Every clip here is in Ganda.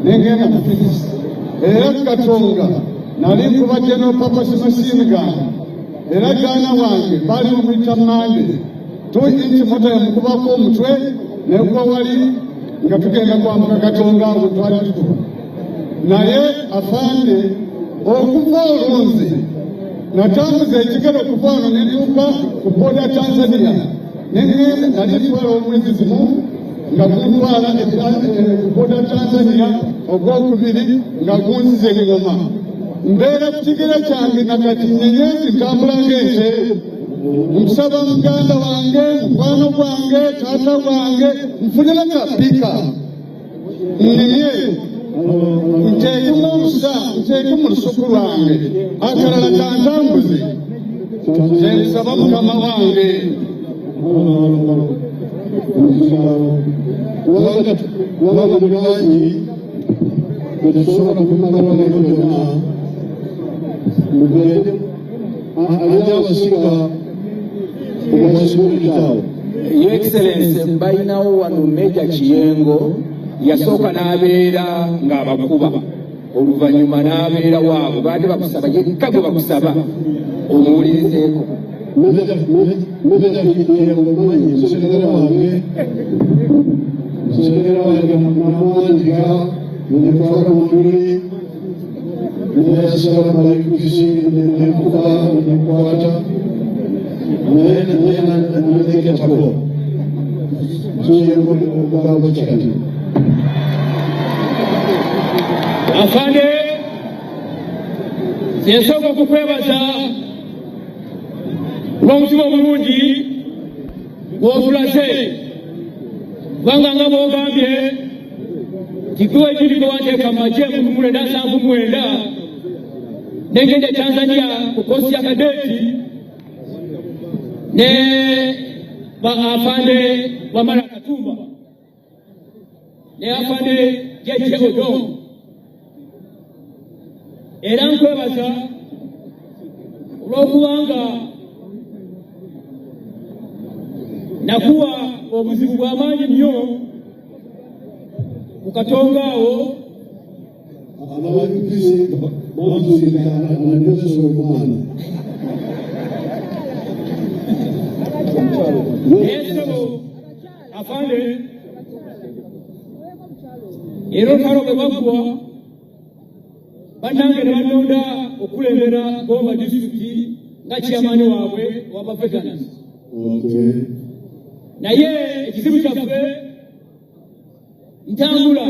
Nengenda ku Phoenix. Era Katonga nali nkuba General Purpose machine gun. Era gaana wange baali bamuyita Mande. 2 inch mortar yamukubako omutwe negwa wali nga tugenda kwambuka Katonga awo twali tukuba. Naye afande, okuva olwo nze natambuza ekigere okuva wano ne ntuuka ku border Tanzania, neŋŋenda nali ntwala omwezi gumu nga guntwala ku border Tanzania, ogwokubiri nga gunziza eŋŋoma. Mbeera ku kigere kyange nakati nyenyezi ntambula ng'ente. Nkusaba muganda wange, mukwano gwange, taata wange, nfunire ka pickup nnimye nteekemu olusa, nteeke mu lusuku lwange, akalala kantambuze. Kyensaba mukama wange. Kubanga muli bangi, tetusobola kubimalawo leero byonna. Mugende ali abasinga obwasibulitaawo. Your Excellency, balinawo wano Major Kiyengo, yasooka n'abeera ng'abakuba, oluvannyuma n'abeera waabwe. Baadde bakusaba yekka gwe bakusaba omuwulirizeeko. Major Kiyengo manyi muserikale wange, muserikale wange, namuwandika nemutwala mu nduli neyasigala malayikusi nekuba nekwata naye naye naleketako. Kiyengo, omugambo kikati. Afande, nsooka okukwebaza olw'omutima omulungi gw'otulaze, kubanga nga bw'ogambye nti gwe wenyini gwe wanteeka mu magye mu 1979 nengenda e Tanzania ku course ya cadet ne ba afande Wamala Katumba ne afande Jeje Odong. Era nkwebaza olw'okubanga nakuwa obuzibu bw'amaanyi nnyo ku Katonga awo. Aba UPC bamusindika anadyosobola omwana. Naye ssebo afande, era olutalo bwe lwaggwa, bannange ne banonda okukulembera Gomba disitulikiti nga chairman waabwe waba veterans. Naye ekizibu kyaffe ntambula,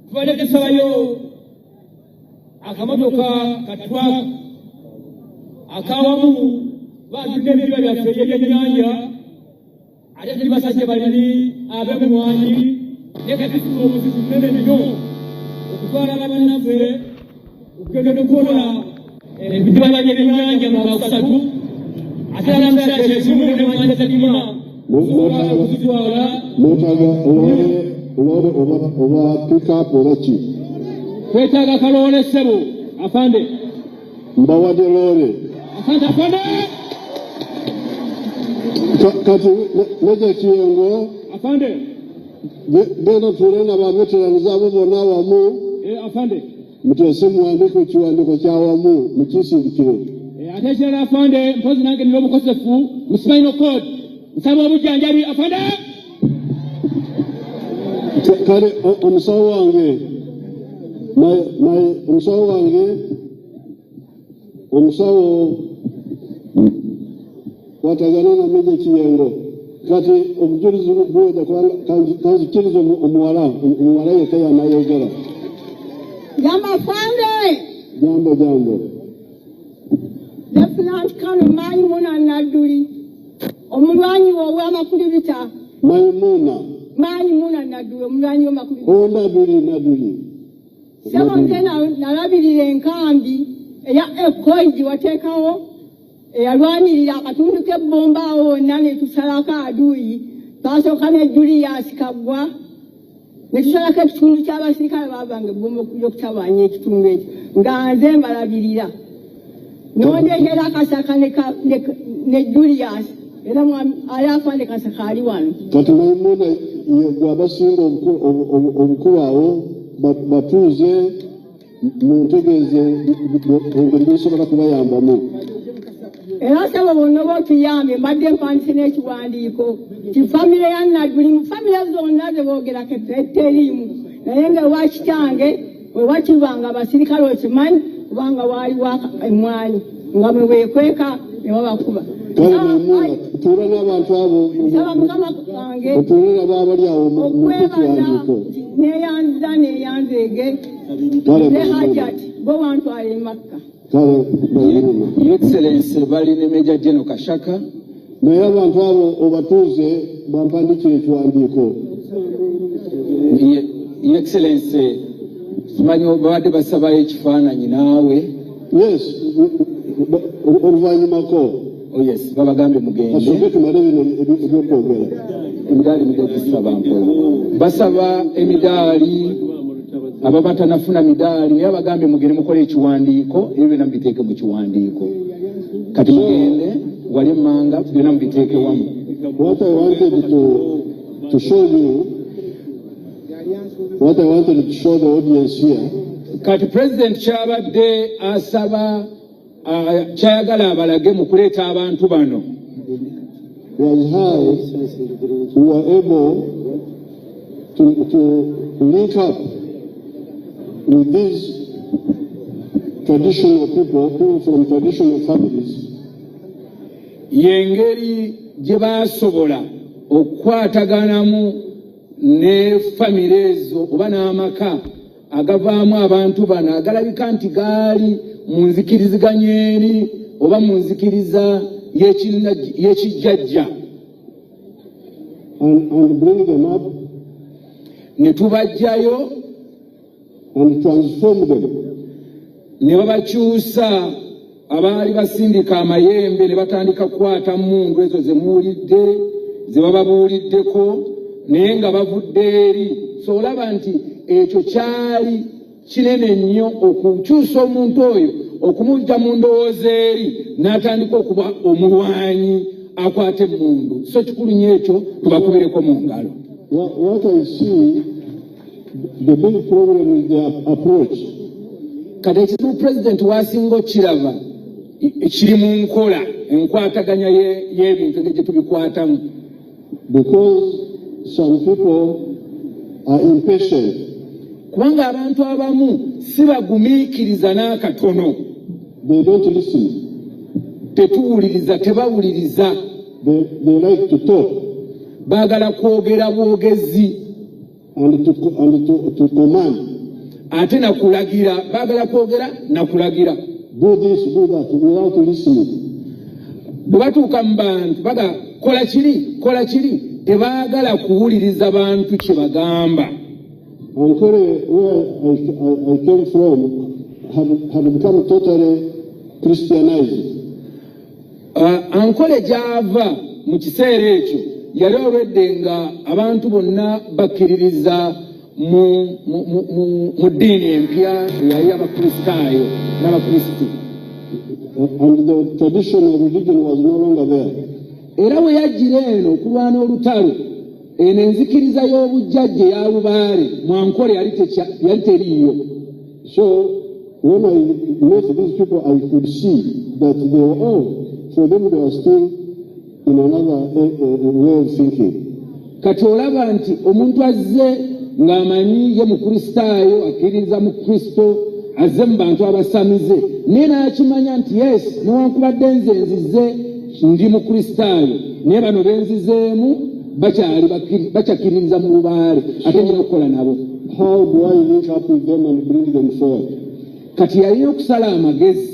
tubadde tusabayo akamotoka ka truck akawamu batulina ebidiba byaffe ebyebyennyanja, ate tuli basajja balimi ab'emmwanyi, naye kati tufuna obuzibu bunene nnyo okutwala bannaffe okugenda okukola ebidiba by'ebyennyanja mu Lwakusatu, ate namusaa kyekimu n'emmwanyi zalima osobola okuzitwala. Mwetaaga loole oba pickup oba ki? Twetaaga kaloole ssebo afande. Mbawadde loole. Asante afande. Kati Major Kiyengo. Afande. Genda tuule na ba veterans abo bonna wamu. Afande. Muteese, muwandiike ekiwandiiko kyawamu mukisindikire. Ate ekirala afande, mpozi nange nina obukosefu mu spinal cord, nsaba obujjanjabi afande. Kale omusawo wange, omusawo wange, omusawo kwatagana na Major Kiyengo. Kati obujulizi buwedde, kubanga kanzikirize omuwala yekka yanayogera. Jambo afande. Jambo, jambo. Lieutenant Colonel Maimuna Nadduli, omulwanyi wo ow'amakulibita. Maimuna. Maimuna Nadduli, omulwanyi w'amakulibita. O Nadduli, Nadduli. Ssebo, nze nalabirira enkambi eya Ekoi gye wateekawo, eyalwanirira akatundu k'ebbomba awo wonna ne tusalako aduuyi. Twasooka ne Julius Kaggwa ne tusalako ekitundu ky'abasirikale baavanga ebbomba okujja okutawaanya ekitundu ekyo, nga nze mbalabirira. Nondeetera Kasaka ne Julius, era ali afande Kasaka ali wano. Kati Maimuna. ye gwe abasinga obukulu awo, batuuze muntegeeze engeri gyesobola kubayambamu. Era sebo, bonna oba otuyambye, mbadde mpandise n'ekiwandiiko ti famire ya Nadduli, mu famire zonna ze boogerako teriimu, naye nga ewa kitange we wakibanga abasirikale, okimanyi, kubanga waaliwo emwanyi nga mwe weekweka ne babakuba. Kale Maimuna, tuula n'abantu abo. Nsaba mukama wange otuule nabo abali awo mu okwebaza. Ekiwandiiko. Neyanziza, neyanzeege. Kale ne Maimuna. Hajati bo wantwala e Makka. Kale Maimuna. Your Excellency, bali ne Major General Kashaka. Naye abantu abo obatuuze bampandikira ekiwandiiko. Your Excellency, simanyi babadde basabayo ekifaananyi naawe. Yes, oluvannyumako. Oh yes, babagambye mugende. Kasooke tumale bino ebyokwogera. Emidaali mujja gisaba mpola, basaba emidaali aba batanafuna midaali, naye abagambye mugende mukole ekiwandiiko, ebyo byonna mubiteeke mu kiwandiiko. Kati mugende wali emmanga, byonna mubiteeke wamu. What I wanted to show you, what I wanted to show the audience here, Kati Pulezidenti kyabadde asaba, kyayagala abalage mu kuleeta abantu bano, was how we were able to link up with these traditional people, people from traditional families, y'engeri gye baasobola okukwataganamu ne famire ezo oba n'amaka agavaamu abantu bano agalabika nti gaali mu nzikiriziganya eri oba mu nzikiriza y'ekijjajja, and bring them up ne tubaggyayo and transform them ne babakyusa. Abaali basindika amayembe ne batandika kukwata mundu ezo ze muwulidde ze bababuuliddeko, naye nga bavudde eri. So olaba nti ekyo kyali kinene nnyo okukyusa omuntu oyo, okumujja mu ndowooza eri n'atandika okuba omulwanyi akwata emmundu. So kikulu nnyo ekyo, tubakubireko mu ngalo. What I see, the big problem is the approach. Kati ekizibu Pulezidenti wasinga okiraba kiri mu nkola, enkwataganya y'ebintu engeri gye tubikwatamu. Because some people are impatient. Kubanga abantu abamu si bagumiikiriza n'akatono. They don't listen. Tetuwuliriza, tebawuliriza. They like to talk Baagala kwogera bwogezi and to command. Ate nakulagira, baagala kwogera nakulagira. Do this, do that, without listening. Bwe batuuka mu bantu baga kola kiri, kola kiri, tebaagala kuwuliriza bantu kye bagamba. Ankole, where I came from, had become totally Christianized. Ankole gy'ava mu kiseera ekyo yali olwedde nga abantu bonna bakkiririza mu ddiini empya eyali Abakristaayo n'Abakristu. And the traditional religion was no longer there. Era bwe yajjira eno okulwana olutalo, eno enzikiriza y'obujjajja eya lubaale mu Ankole yali teriiyo. So when I met these people, I could see that they were all, for them they were still in another way of thinking. Kati olaba nti omuntu azze ng'amanyi ye Mukristaayo, akkiririza mu Kristo, azze mu bantu abasamize, naye n'akimanya nti yes, newankubadde nze nzize ndi Mukristaayo, naye bano benzizeemu bakyali bakyakkiririza mu lubaale, ate nyina okukola nabo. How do I link up with them and bring them forward? Kati yalina okusala amagezi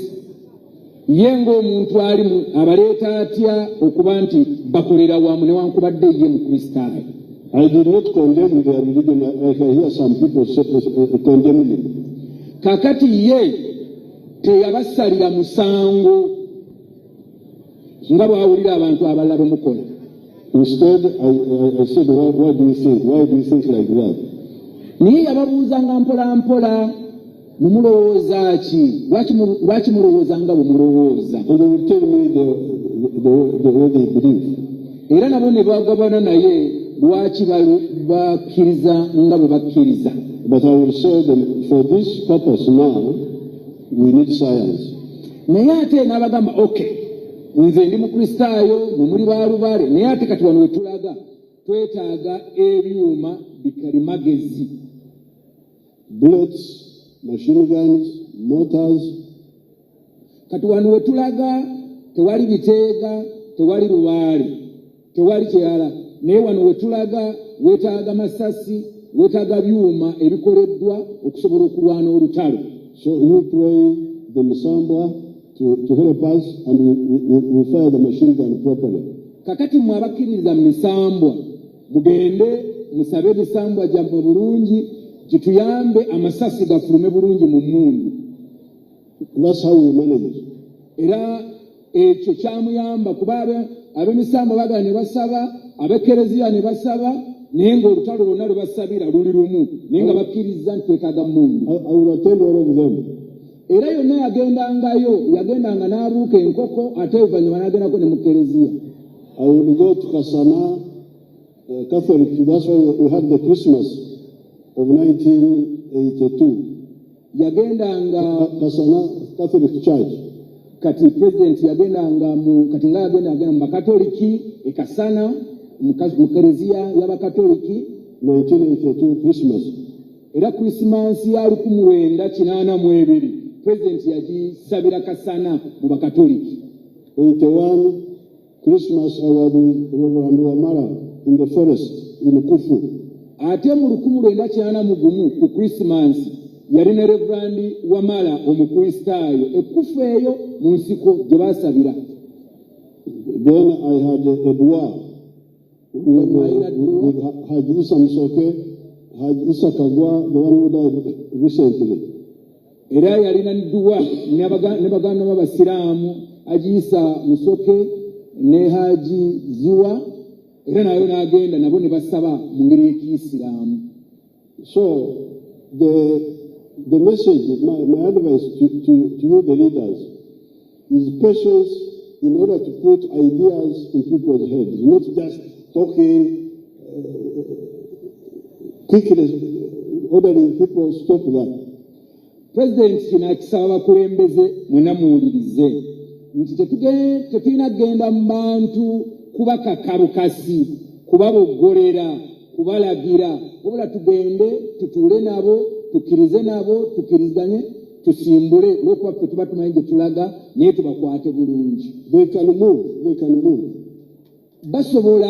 ye ng'omuntu ali abaleeta atya okuba nti bakolera wamu newankubadde ye Mukristaayo. I did not condemn their religion like I hear some people say, condemning it. Kakati ye teyabasalira musango nga bw'awulira abantu abalala bemukola. Instead, I said, why do you think? Why do you think like that? Naye yababuuzanga mpola mpola, mumulowooza ki? Lwaki mulowooza nga bwe mulowooza? And they would tell me the way they believe. Era nabo ne bagabana naye Lwaki bakkiriza nga bwe bakkiriza. But I will say them, for this purpose now, we need science. Naye ate n'abagamba, okay, nze ndi mukristaayo, mwe muli balubaale, naye ate kati wano wetulaga twetaaga ebyuma bikalimagezi. Bullets, machine guns, mortars. Kati wano wetulaga tewali biteega, tewali lubaale, tewali kirala, naye wano wetulaga weetaaga masasi, weetaaga byuma ebikoleddwa okusobola okulwana olutalo. So we pray the Misambwa to help us, and we fire the machine gun properly. Kakati mmwe abakkiririza mu misambwa, mugende musabe emisambwa gyammwe bulungi gituyambe amasasi gafulume bulungi mu mmundu. That's how we manage it. Era ekyo kyamuyamba kuba ab'emisambwa bagala ne basaba, ab'ekereziya ne basaba, naye ng'olutalo lwonna lwe basabira luli lumu, naye nga bakkiriza nti twetaaga mmundu. I will attend all of them. Era yonna yagendangayo, yagendanga n'abuuka enkoko, ate oluvannyuma n'agendako ne mu kereziya. I will go to Kasana Catholic. That's why we had the Christmas of 1982. Yagendanga Kasana Catholic Church. Kati pulezidenti yagendanga mu kati nga yagenda agenda mu bakatoliki e Kasana mu kereziya y'abakatoliki. 1982 Christmas. Era Krisimansi ya 1982 pulezidenti yagisabira Kasana mu bakatoliki. 81 Christmas, I was with Reverend Wamala in the forest in Kufu. Ate mu 1981 ku Krisimansi yali ne Reverandi Wamala omukristaayo ekkufu eyo mu nsiko gye baasabira. Then I had a dua with Haji Isa Musoke, Haji Isa Kagwa, the one who died recently. Era yalina dduwa ne baganda b'abasiraamu, Haji Isa Musoke ne Haji Ziwa, era nayo n'agenda nabo ne basaba mu ngeri y'ekiyisiraamu. So the message, my advice to you, the leaders, is patience in order to put ideas in people's heads, not just talking quickly, ordering people, stop that. Pulezidenti kino akisaba bakulembeze mwena muwulirize nti tetulina kugenda mu bantu kubakakalukasi, kubaboggolera, kubalagira, wabula tugende tutuule nabo, tukkirize nabo, tukkiriziganye, tusimbule, olwokuba ffe tuba tumanyi gye tulaga, naye tubakwate bulungi. They can move, they can move. Basobola.